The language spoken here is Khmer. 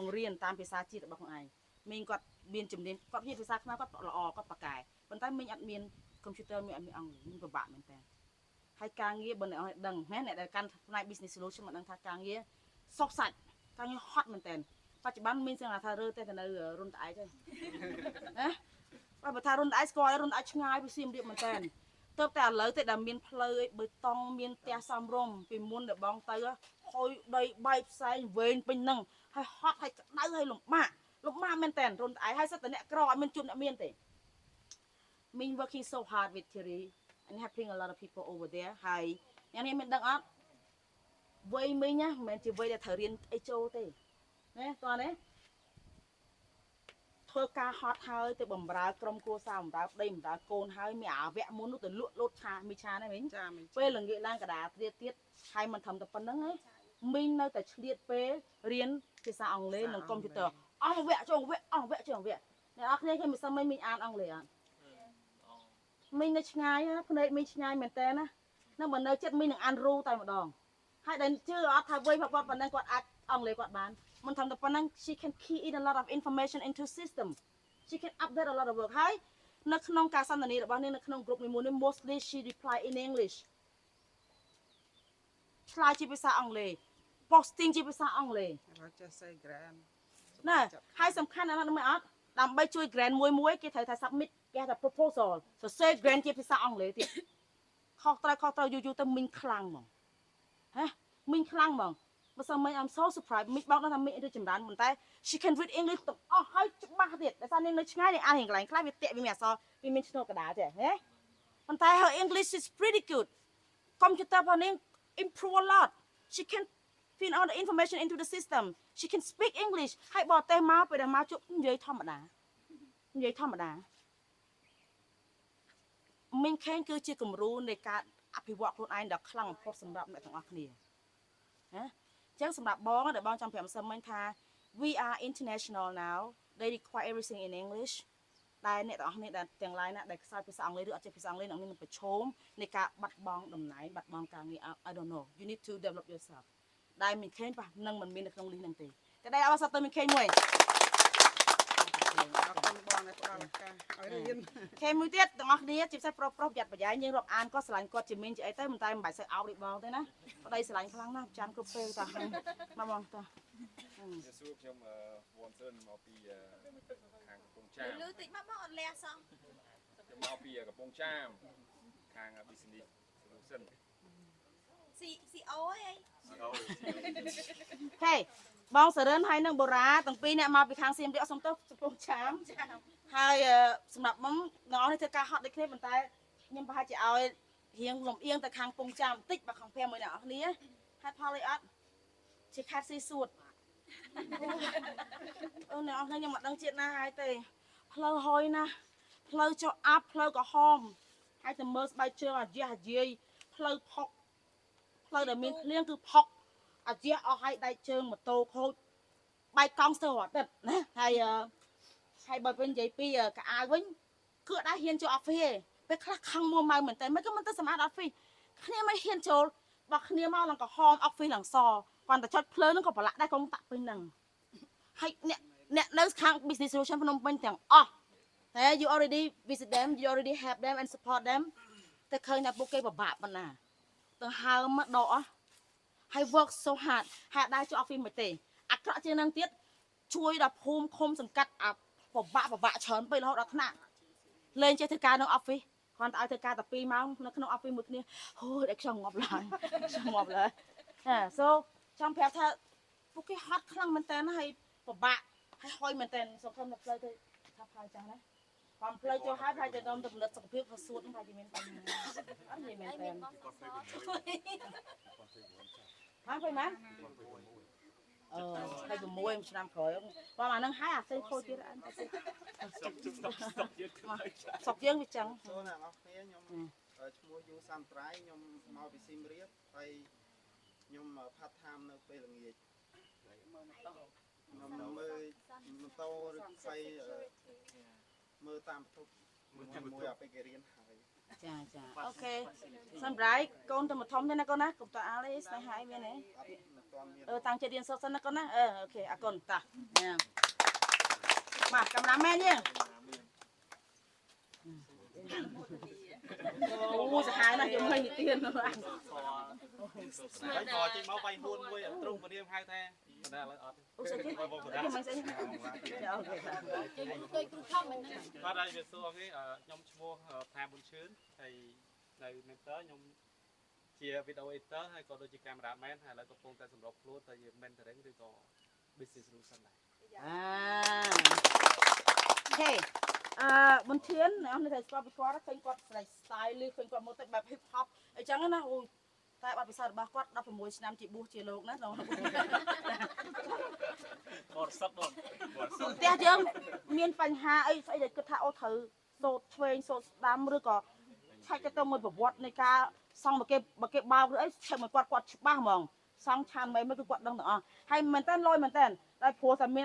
បង្រៀនតាមភាសាជាតិរបស់ខ្លួនឯងមីងគាត់មានជំនាញគាត់និយាយភាសាខ្មែរគាត់ល្អគាត់ប៉ាកែប៉ុន្តែមីងអត់មាន computer មីងអត់មានអង់គ្លេសមីងពិបាកមែនតើហើយការងារបើអ្នកអស់ដឹងណាអ្នកដែលកាន់ផ្នែក business solution មកដឹងថាការងារសុកសាច់ការងារហត់មែនតើបច្ចុប្បន្នមីងសឹងថារើតែទៅនៅរុនត្អែកហើយណាបើថារុនត្អែកស្គាល់រុនត្អែកឆ្ងាយពីសៀមរាបមែនតើទៅតែឥឡូវទេដែលមានផ្លូវអីបេតុងមានផ្ទះសំរុំពីមុនដែលបងទៅហុយដីបែកផ្សែងវែងពេញហ្នឹងហើយហត់ហើយក្តៅហើយលំបាកលំបាកមែនតើរុនត្អែកហើយសិតតែអ្នកក្រអត់មានជួបអ្នកមានទេមីង working so hard with Thierry and helping a lot of people over there ហើយអ្នកនេះមានដឹងអត់វ័យមីងណាមិនមែនជាវ័យដែលត្រូវរៀនអីចូលទេណាតោះណាធ្វើការហត់ហើយទៅបំរើក្រុមគ្រួសារបំរើប្តីបំរើកូនហើយមានអាវៈមុននោះទៅលក់លោតឆាមីឆាហ្នឹងវិញ ចាមីង ពេលល្ងាចឡើងកដាត្រៀតទៀតហើយមិនត្រឹមតែប៉ុណ្្នឹងទេមីងនៅតែឆ្លៀតពេលរៀនភាសាអង់គ្លេសនិងកុំព្យូទ័រអស់មួយវគ្គចូលវគ្គអស់វគ្គចូលវគ្គអ្នកនរគ្នាឃើញមិនសិនមីងមីងអានអង់គ្លេសអត់មីងនៅឆ្ងាយណាភ្នែកមីងឆ្ងាយមែនតើណានឹងបើនៅចិត្តមីងនឹងអានរូតែម្ដងហើយដែលជឿអត់ថាវ័យផប៉ុណ្ណឹងគាត់អាចអង់គ្លេសគាត់បានមិនត្រឹមតែប៉ុណ្ណឹង she can key in a lot of information into system. She can update a lot of work ហើយនៅក្នុងការសន្ទនារបស់នាងនៅក្នុង group នីមួយៗ mostly she reply in English ឆ្លើយជាភាសាអង់គ្លេស posting ជាភាសាអង់គ្លេស រចេះសេ grant ណាហើយសំខាន់ណាស់ណាស់អត់ដើម្បីជួយ grant មួយមួយគេត្រូវថា submit គេហៅថា proposal សរសេរ grant ជាភាសាអង់គ្លេសទៀតខុសត្រូវខុសត្រូវយូរយូរទៅមីងខ្លាំងហ្មងហ៎មីងខ្លាំងហ្មងបើសិនមីង I'm so surprised មីងបោកដល់ថាមីងរីកចម្រើនប៉ុន្តែ she can read English ទាំងអស់ហើយច្បាស់ទៀតដោយសារនាងនៅឆ្ងាយនាងអានរៀងកន្លែងខ្លះវាតាក់វាមានអក្សរវាមានឆ្នូតកដាលទេហ៎ប៉ុន្តែ her English is pretty good. Computer របស់នាង improve a lot. She can fill all the information into the system. She can speak English ហើយបរទេសមកពេលដែលមកជួបនិយាយធម្មតានិយាយធម្មតាមីងខេងគឺជាគំរូនៃការអភិវឌ្ឍខ្លួនឯងដ៏ខ្លាំងបំផុតសម្រាប់អ្នកទាំងអស់គ្នាណាអញ្ចឹងសម្រាប់បងដែលបងចង់ប្រាប់ម្សិលមិញថា we are international now. They require everything in English ដែលអ្នកទាំងអស់គ្នាដែលទាំងឡាយណាដែលខ្សោយភាសាអង់គ្លេសឬអត់ចេះភាសាអង់គ្លេសអ្នកនឹងប្រឈមនៃការបាត់បង់តំណែងបាត់បង់ការងារ I don't know. You need to develop yourself ដែលមីខេងប៉ះនឹងមិនមាននៅក្នុង list ហ្នឹងទេតែដែរអបសតទៅមីខេងមួយ អរគុណបងដែលផ្ដល់ឱកាសឲ្យរៀន ខេមួយទៀតទាំងអស់គ្នាជាពិសេសប្រុសប្រុសប្រយ័ត្នប្រយែងយើងរាប់អានគាត់ស្រឡាញ់គាត់ជាមីងជាអីទៅមិនតែមិនបាច់សូវអោបដូចបងទេណាប្តីស្រឡាញ់ខ្លាំងណាស់ចានគ្រប់ពេលតាមកបងតា ជាសួរខ្ញុំវ៉ាន់សឿនមកពីខាងកំពង់ចាម លឺតិចមកមកអត់លះសោះ ខ្ញុំមកពីកំពង់ចាមខាង business solution ស៊ីស៊ីអូអី អូ ហេបងសរិនហើយនិងបូរ៉ាទាំងពីរអ្នកមកពីខាងសៀមរាបសុំទោសកំពង់ចាមហើយសម្រាប់ខ្ញុំទាំងអស់នេះធ្វើការហត់ដូចគ្នាប៉ុន្តែខ្ញុំប្រហែលជាឲ្យរៀងលំអៀងទៅខាងពងចាមបន្តិចបើខាងភែមួយអ្នកនរគ្នាហេតុផលអីអត់ជាខេត្តស៊ីសួតអូអ្នកនរគ្នាខ្ញុំមិនដឹងជាតិណាហើយទេផ្លូវហុយណាស់ផ្លូវចុះអាប់ផ្លូវក្រហមហើយតែមើលស្បែកជើងអាយះអាយាយផ្លូវផុកផ្លូវដែលមានភ្លៀងគឺផុកអាយះអស់ហើយដៃជើងម៉ូតូខូចបែកកង់ស្ទើររាល់ទឹកណាហើយអឺហើយបើវិញនិយាយពីកៅអៅវិញគឺអត់ដែរហ៊ានចូល office ទេពេលខ្លះខឹងមួម៉ៅមែនតើមិនក៏មិនទៅសម្អាត office គ្នាមិនហ៊ានចូលបើគ្នាមកឡើងក្រហម office ឡើងសគាត់តែចុចភ្លើងហ្នឹងក៏ប្រឡាក់ដែរកងតាក់ពេញហ្នឹងហើយអ្នកអ្នកនៅខាង business solution ភ្នំពេញទាំងអស់តែ you already visit them, you already help them and support them តែឃើញថាពួកគេពិបាកប៉ុណ្ណាទៅហើមមកដកអស់ហើយ work so hard ហើយអត់ដែរចូល office មិនទេអាក្រក់ជាងហ្នឹងទៀតជួយដល់ភូមិឃុំសង្កាត់អាពិបាកពិបាកច្រើនពេករហូតដល់ថ្នាក់លែងចេះធ្វើការនៅ office គ្រាន់តែឲ្យធ្វើការតែ2ម៉ោងនៅក្នុង office មួយគ្នាហូយដល់ខ្ញុំងាប់ឡើយខ្ញុំងាប់ឡើយហ่า so ចង់ប្រាប់ថាពួកគេហត់ខ្លាំងមែនតើហើយពិបាកហើយហុយមែនតើសង្ឃឹមថាផ្លូវទៅថាផ្លូវចឹងណាความផ្លូវចូលហើយប្រហែលជាដល់ទៅផលិតសុខភាពក៏សួតហ្នឹងប្រហែលជាមានបញ្ហាអត់និយាយមែន អី តើ មានបងសសជួយ ហាងទៅម៉ាអឺ26ឆ្នាំក្រោយបងអានឹងហើយអាផ្សេងខូចទៀតអត់ ស្តុកស្តុកស្តុកទៀត ស្រុកយើងវាចឹង សូមអ្នកនរគ្នាខ្ញុំឈ្មោះយូសានត្រៃខ្ញុំមកពីសៀមរាបហើយខ្ញុំ part time នៅពេលល្ងាចខ្ញុំមើលម៉ូតូឬខ្សែមើលតាមបន្ទប់មួយមួយអាពេលគេរៀនហើយ ចាចា OK សម្រាប់កូនទៅមកធំទេណាកូនណាកុំតអាលទេស្នេហាអីមានទេ អត់មិនទាន់មាន អឺតាំងចិត្តរៀនសូត្រសិនណាកូនណាអឺ OK អរគុណតាញ៉ាំមកកាមេរ៉ាមែនយើងអូសាហាវណាស់យកមើលនិទាន ហើយក៏ចេញមកវាយហ៊ួនមួយទ្រុងពរាមហៅថាតែឥឡូវអត់ អូស្អីគេ បងប្អូន គេមិនស្អីចា OK តា បាទហើយវាសួរគេខ្ញុំឈ្មោះថាប៊ុនឈឿនហើយនៅ mentor ខ្ញុំជា video editor ហើយក៏ដូចជា cameraman ហើយឥឡូវកំពុងតែសម្របខ្លួនទៅជា mentoring ឬក៏ business solution ដែរ អា OK អឺប៊ុនធានអ្នកនរតែស្គាល់ពីគាត់ឃើញគាត់ស្រី style ឃើញគាត់មកទៅបែប hip hop អីចឹងណាអូតែបទពិសោធន៍របស់គាត់16ឆ្នាំជាបួសជាលោកណា បរិសុទ្ធបងបរិសុទ្ធ ផ្ទះយើងមានបញ្ហាអីស្អីដែលគិតថាអូត្រូវសូត្រឆ្វេងសូត្រស្ដាំឬក៏ឆែកទៅមួយប្រវត្តិនៃការសង់មកគេមកគេបោកឬអីឆែកមកគាត់គាត់ច្បាស់ហ្មងសង់ឆានមិនមិនគឺគាត់ដឹងទាំងអស់ហើយមែនតើលយមែនតើតែព្រោះតែមាន